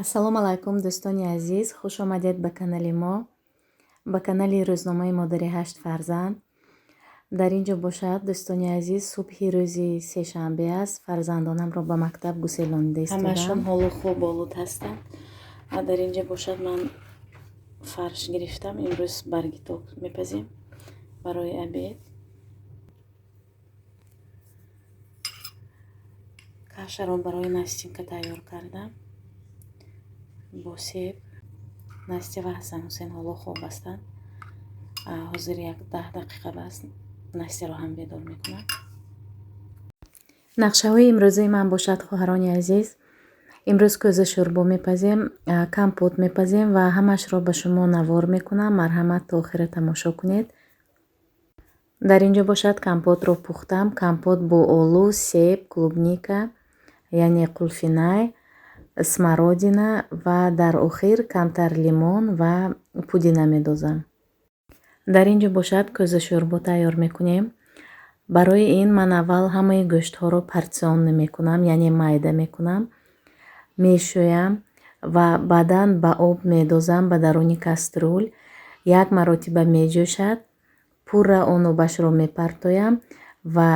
Ассалому алайкум, дӯстони азиз, хуш омадед ба канали мо, ба канали рӯзномаи модари ҳашт фарзанд. Дар ин ҷо бошад, дӯстони азиз, субҳи рӯзи сешанбе аст. Фарзандонамро ба мактаб гуселонида истодам. Ҳамашон ҳолу хуб олуд ҳастанд. Ва дар ин ҷо бошад, ман фарш гирифтам. Имрӯз барги ток мепазем барои обед. Кашаро барои Настинка тайёр кардам бо себ. Настя ва Ҳасан Ҳусен ҳоло хоб ҳастанд. Ҳозир як 10 дақиқа бас Настяро ҳам бедор мекунам. Нақшаҳои имрӯзаи ман бошад, хоҳарони азиз, имрӯз кӯза шӯрбо мепазем, компот мепазем ва ҳамашро ба шумо навор мекунам. Марҳамат, то охира тамошо кунед. Дар ин ҷо бошад, компотро пухтам. Компот бо олу, себ, клубника, яъне қулфинай, смородина ва дар охир камтар лимон ва пудина медозам. Дар ин ҷо бошад, кӯза шӯрбо тайёр мекунем. Барои ин ман аввал ҳамаи гӯштҳоро порционно мекунам, яъне майда мекунам, мешӯям ва баъдан ба об медозам ба даруни кастрюл. Як маротиба меҷӯшад, пурра он обашро мепартоям ва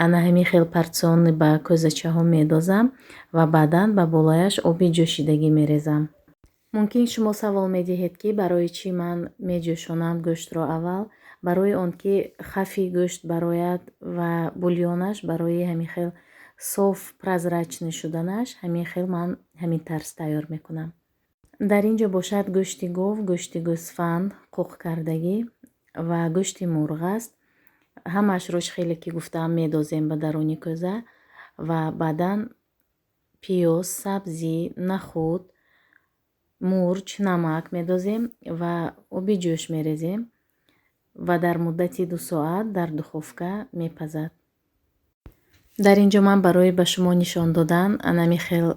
ана ҳамин хел порционно ба кӯзачаҳо медозам ва баъдан ба болояш оби ҷӯшидагӣ мерезам. Мумкин шумо савол медиҳед, ки барои чӣ ман меҷӯшонам гӯштро аввал? Барои он ки хафи гӯшт барояд ва бульонаш барои ҳамин хел соф прозрачный шуданаш, ҳамин хел ман ҳамин тарз тайёр мекунам. Дар ин ҷо бошад, гӯшти гов, гӯшти гӯсфанд қоқ кардагӣ ва гӯшти мурғ аст. Ҳамаашро, хеле ки гуфтаам, медозем ба даруни кӯза ва баъдан пиёз, сабзӣ, нахуд, мурч, намак медозем ва оби ҷӯш мерезем ва дар муддати 2 соат дар духовка мепазад. Дар ин ҷо ман барои ба шумо нишон додан анами хел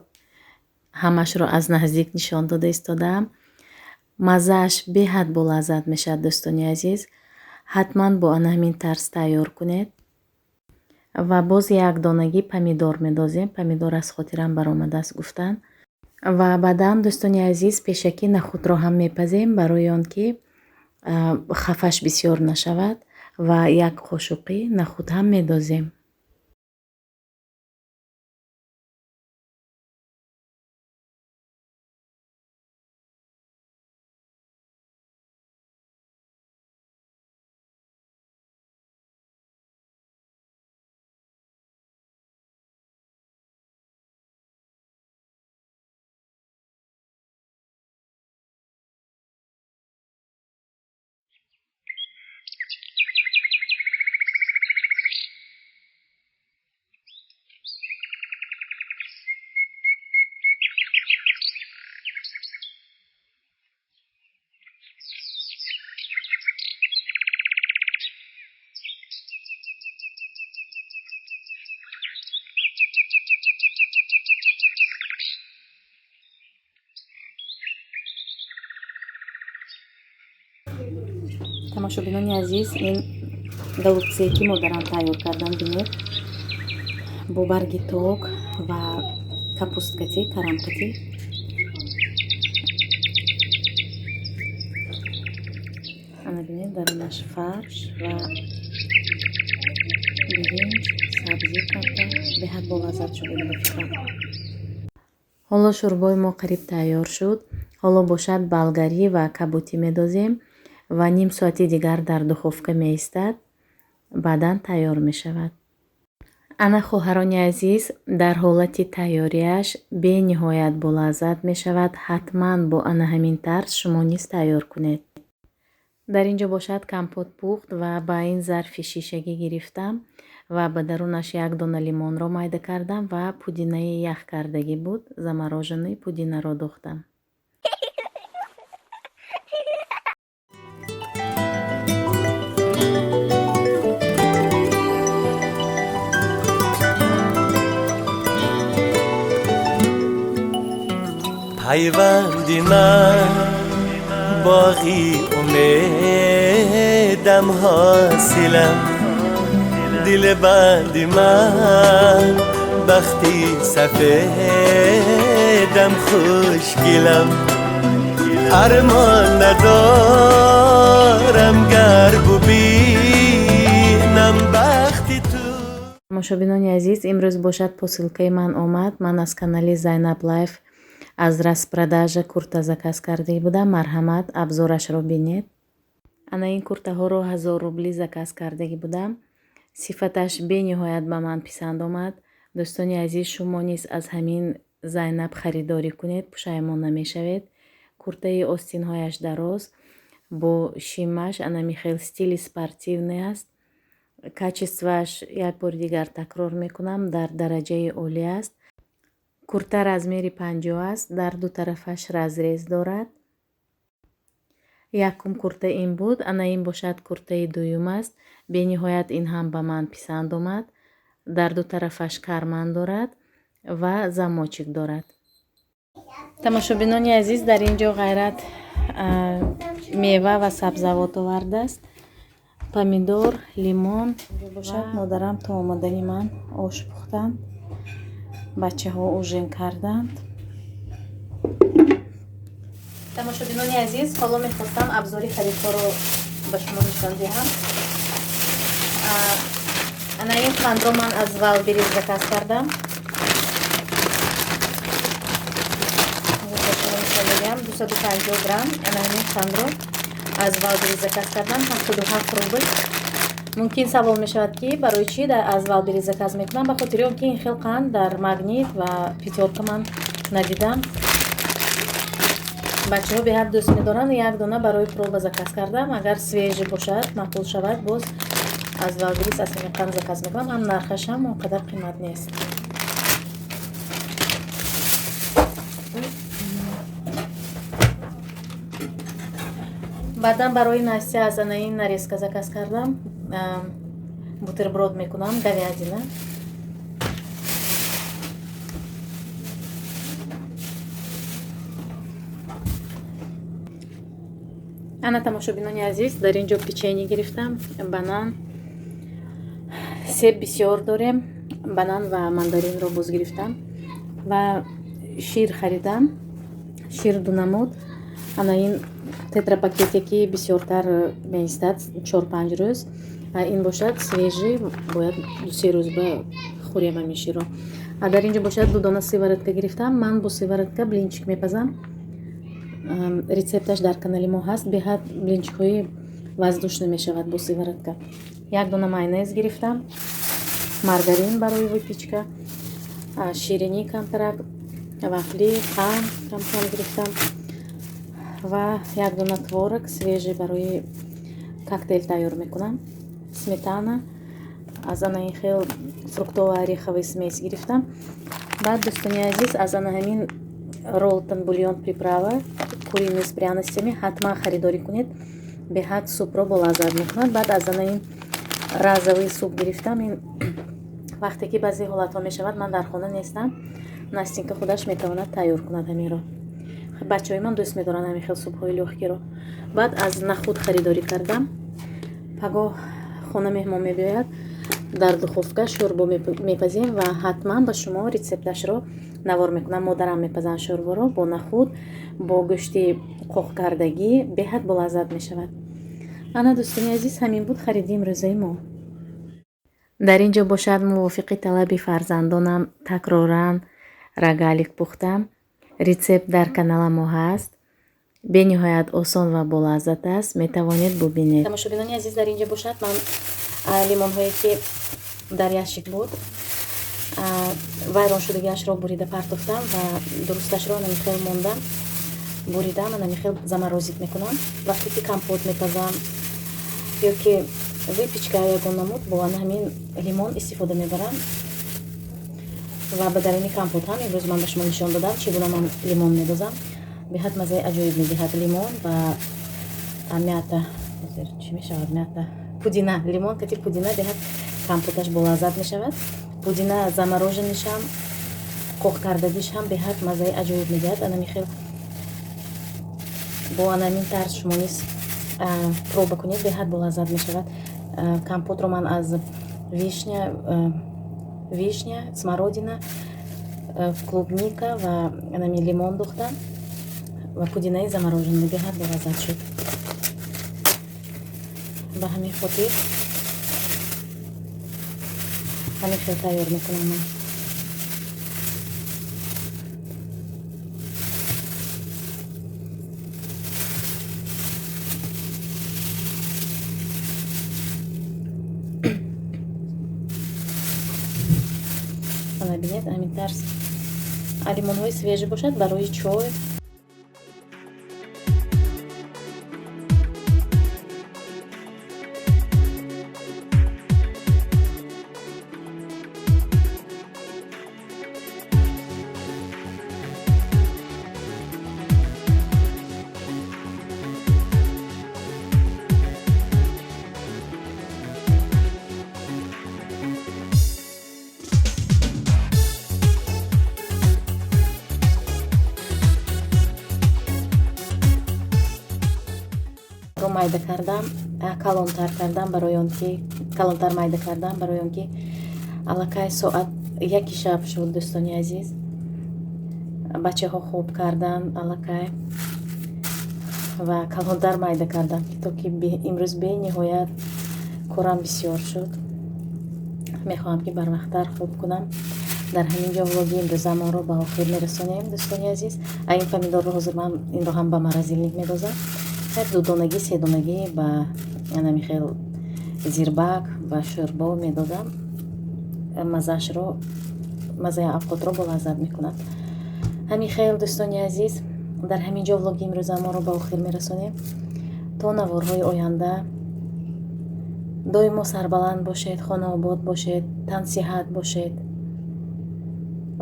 ҳамашро аз наздик нишон дода истодаам. Маззааш беҳад болаззат мешавад, дӯстони азиз. Ҳатман бо ана ҳамин тарз тайёр кунед. Ва боз як донагӣ помидор медозем. Помидор аз хотирам баромадааст гуфтан. Ва баъдан, дӯстони азиз, пешакӣ нахудро ҳам мепазем, барои он ки хафаш бисёр нашавад, ва як қошуқи нахуд ҳам медозем. Тамошобинони азиз, ин голубце ки модарам тайёр кардан, бинед, бо барги ток ва капусткати, карамкати. Ана бинед, дарунаш фарш ва биринҷ, сабзӣ карда, беҳад болаззат шуда ба фикрам. Ҳоло шӯрбои мо қариб тайёр шуд. Ҳоло бошад, балгарӣ ва кабутӣ медозем ва ним соати дигар дар духовка меистад, баъдан тайёр мешавад. Ана, хоҳарони азиз, дар ҳолати тайёрияш бениҳоят болаззат мешавад. Ҳатман бо ана ҳамин тарз шумо низ тайёр кунед. Дар ин ҷо бошад, компот пухт ва ба ин зарфи шишагӣ гирифтам ва ба дарунаш як дона лимонро майда кардам ва пудинаи ях кардагӣ буд, замороженный пудинаро дохтам. Пайванди ман боғи умедам, ҳосилам дили банди ман, бахти сафедам. дидам хушгилам, армон надорам гар бубинам бахти ту. Тамошобинони азиз, имрӯз бошад посылкаи ман омад. Ман аз канали Зайнаб Лайф аз распродажа курта заказ карда будам. Марҳамат, обзорашро бинед. Ана ин куртаҳоро 1000 рубли заказ кардагӣ будам. Сифаташ бениҳоят ба ман писанд омад. Дӯстони азиз, шумо низ аз ҳамин Зайнаб харидорӣ кунед, пушаймон намешавед. Куртаи остинҳояш дароз, бо шимаш анами хел стили спортивный аст. Качествоаш як бори дигар такрор мекунам, дар дараҷаи олӣ аст. Курта размери 50 аст, дар ду тарафаш разрез дорад. Якум курта ин буд, ана ин бошад куртаи дуюм аст. Бениҳоят ин ҳам ба ман писанд омад. Дар ду тарафаш карман дорад ва замочек дорад. Тамошобинони азиз, дар ин ҷо Ғайрат мева ва сабзавот овардааст. Помидор, лимон. Бошад модарам то омадани ман ош пухтанд, бачаҳо ужин карданд. Тамошобинони азиз, ҳоло мехостам абзори харидҳоро ба шумо нишон диҳам. Ана ин қандро ман аз Валберис заказ кардам. 250 грамм ана ҳамин қандро аз Валберис заказ кардам, 77 рубл. Мумкин савол мешавад, ки барои чӣ аз Валберис заказ мекунам? Ба хотири он ки ин хел қанд дар Магнит ва Пятёрка ман надидам. Бачаҳо беҳад дӯст медоранд. Як дона барои проба заказ кардам. Агар свежий бошад, маъқул шавад, боз аз Валберис аз ҳамин қанд заказ мекунам. Ҳам нархаш ҳам он қадар қимат нест. Баъдан барои Настя аз ана ин нарезка заказ кардам. Бутерброд мекунам, говядина. Ана тамошобинони азиз, дар ин ҷо печенье гирифтам, банан, себ бисёр дорем, банан ва мандаринро боз гирифтам ва шир харидам, шир дунамуд. Ана ин тетрапакете ки бисёртар меистад 4-5 рӯз, ин бошад свежий, бояд 2-3 рӯз ба хӯрем ҳамин ширро. А дар ин ҷо бошад ду дона сыворотка гирифтам. Ман бо сыворотка блинчик мепазам. Рецепташ дар канали мо ҳаст. Беҳад блинчикҳои воздушный мешавад бо сыворотка. Як дона майонез гирифтам, маргарин барои выпечка, ширинӣ камтарак, вафли, қанд камкам гирифтам ва як дона творог свежий барои коктейл тайёр мекунам. Сметана аз ана ин хел фруктово-ореховый смесь гирифтам. Баъд дӯстони азиз, аз ана ҳамин Ролтон бульон приправа куриный с пряностями ҳатман харидорӣ кунед. Беҳад супро болаззат мекунад. Баъд аз ана ин разовый суп гирифтам. Ин вақте ки баъзе ҳолатҳо мешавад, ман дар хона нестам, Настинка худаш метавонад тайёр кунад ҳаминро. Бачаҳои ман дӯст медоранд ҳамин хел супҳои лёгкийро. Баъд аз нахуд харидорӣ кардам. Пагоҳ хона меҳмон мебиёяд, дар духовка шӯрбо мепазем ва ҳатман ба шумо рецепташро навор мекунам. Модарам мепазанд шӯрборо бо нахуд, бо гӯшти қоқкардагӣ, беҳад болаззат мешавад. Ана дӯстони азиз, ҳамин буд хариди имрӯзаи мо. Дар ин ҷо бошад мувофиқи талаби фарзандонам такроран рогалик пухтам. Рецепт дар канала мо ҳаст. Бениҳоят осон ва болаззат аст, метавонед бубинед. Тамошобинони азиз, дар ин ҷо бошад ман лимонҳое ки дар ящик буд, вайрон шудагиашро бурида партофтам ва дурусташро намихел мондам, буридам ва намихел заморозить мекунам. Вақте ки компот мепазам ё ки выпечка ягон намуд, бо ана ҳамин лимон истифода мебарам ва ба даруни компот ҳам имрӯз ман ба шумо нишон додам, чӣ гуна ман лимон медозам. Беҳад маззаи аҷоиб медиҳад лимон ва мята. Ҳозир чӣ мешавад мята? Пудина, лимон кати пудина беҳад компоташ болаззат мешавад. Пудина замороженныйшам, қоқ кардагиш ҳам беҳад маззаи аҷоиб медиҳад. Ана михел бо анамин тарз шумо низ проба кунед, беҳад болаззат мешавад. Компотро ман аз вишня, смородина, Клубника ва нами лимон духтам ва пудинаи замороженный, беҳад болаззат шуд. Ба ҳамин хотир ҳамин хел тайёр мекунам ман. Ана бинед, ҳамин тарз лимонҳои свежий бошад барои чой. Майда кардам, калонтар кардам, барои он ки калонтар майда кардам, барои он ки аллакай соат 1 шаб шуд, дӯстони азиз. Бачаҳо хоб кардан аллакай ва калонтар майда кардам, то ки имрӯз бениҳоят корам бисёр шуд. Мехоҳам ки барвақттар хоб кунам. Дар ҳамин ҷо влоги имрӯзамонро ба охир мерасонем, дӯстони азиз. Ин помидорро ҳозир ман инро ҳам ба морозильник медозам. Хайр, 2 донагӣ, 3 донагӣ ба анами хел зирбак ба шӯрбо медодам, мазаашро, мазаи авқотро болаззат мекунад. Ҳамин хел, дӯстони азиз, дар ҳамин ҷо влоги имрӯзамонро ба охир мерасонем. То наворҳои оянда доимо сарбаланд бошед, хонаобод бошед, тансиҳат бошед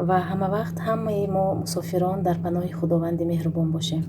ва ҳама вақт ҳамаи мо мусофирон дар паноҳи Худованди меҳрубон бошем.